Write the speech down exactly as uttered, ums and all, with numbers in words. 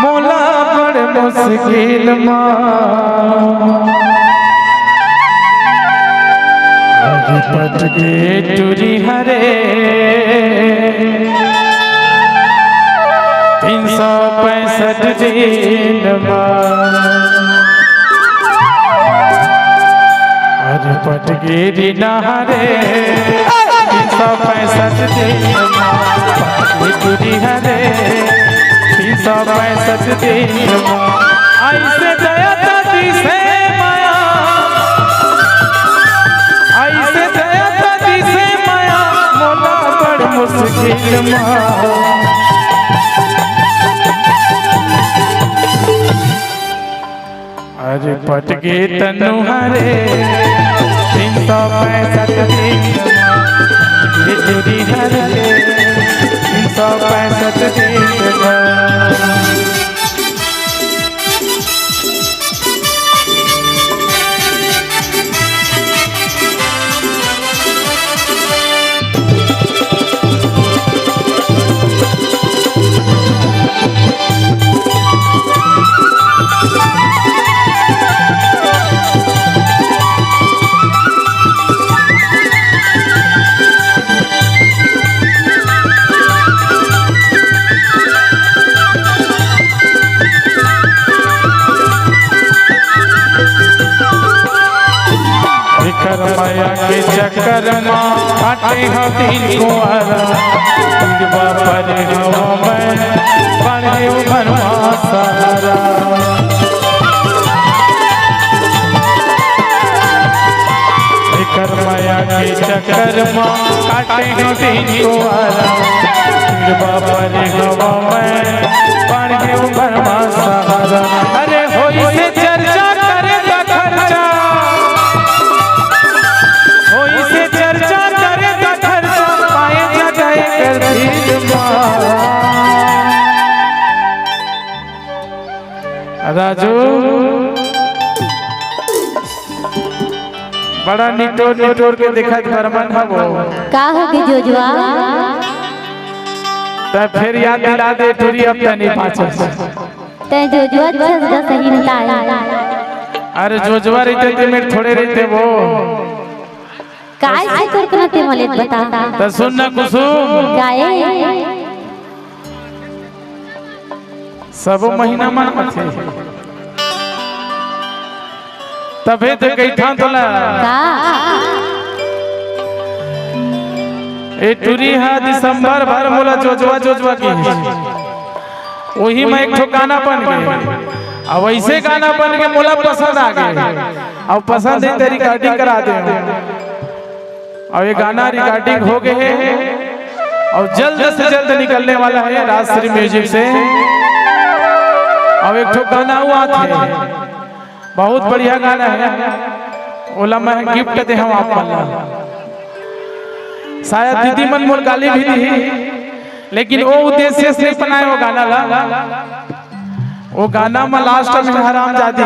मोला बड़ मुश्किल मा अभी पट गे टूरी हरे, तीन सौ पैंसठ दिन मा। अरे पट गे री ना हरे, तीन सौ पैंसठ दिन मा पट गे टूरी हरे, तीन सौ पैंसठ दिन मा। ऐसे दया दादी से माया, ऐसे दया दादी से माया, मोला बड़ मुश्किल मा। अरे पट गे तनु हरे, तीन सौ पैंसठ दिन मा। ये टूरी हरे, तीन सौ पैंसठ दिन मा। एकर माया के चक्कर मा काटे हँव दिन कुंवारा, पीड़वा परे हँव मैं, बड़े उमर मा सहारा। एकर माया के चक्कर मा काटे हँव दिन कुंवारा, पीड़वा परे हँव मैं, बड़े उमर मा सहारा। अरे होइसे चर्चा करे त खर्चा, होइसे चर्चा करे त खर्चा, पाए जगह कर दिल मा। राजू, बड़ा निटोर निटोर के देखत बरमन हवो। का हो गे जोजवा? त फेर याद दिला दे टूरी, अब तनी पाछे। तैं जोजवा छस गा सही नइ ताय। अरे जोजवा रहिते ते मेर थोड़े रहिते वो। काय से तोर कना ते मोले बता। त सुन ना कुसुम। काय? सबो महीना मन आथे। तभे तो कहिथन तोला। का? ए टूरी हा दिसंबर भर मोला जोजवा जोजवा कहिस। ओही म एक ठो गाना बन गे। अब ऐसे गाना बन के मोला पसंद आ गे। अब पसंद हे त recording करा दे। अउ ये गाना recording हो गे हे अउ जल्द से जल्द निकलने वाला हे राजश्री music से। अउ एक ठो गाना अउ आत हे, बहुत बढ़िया गाना हे, ओला मैं gift दे हँव आप मन ला। शायद दीदी मन मोर गाली भी दी, लेकिन वो उद्देश्य से बनाए वो गाना ला। वो गाना म last में हरामजादी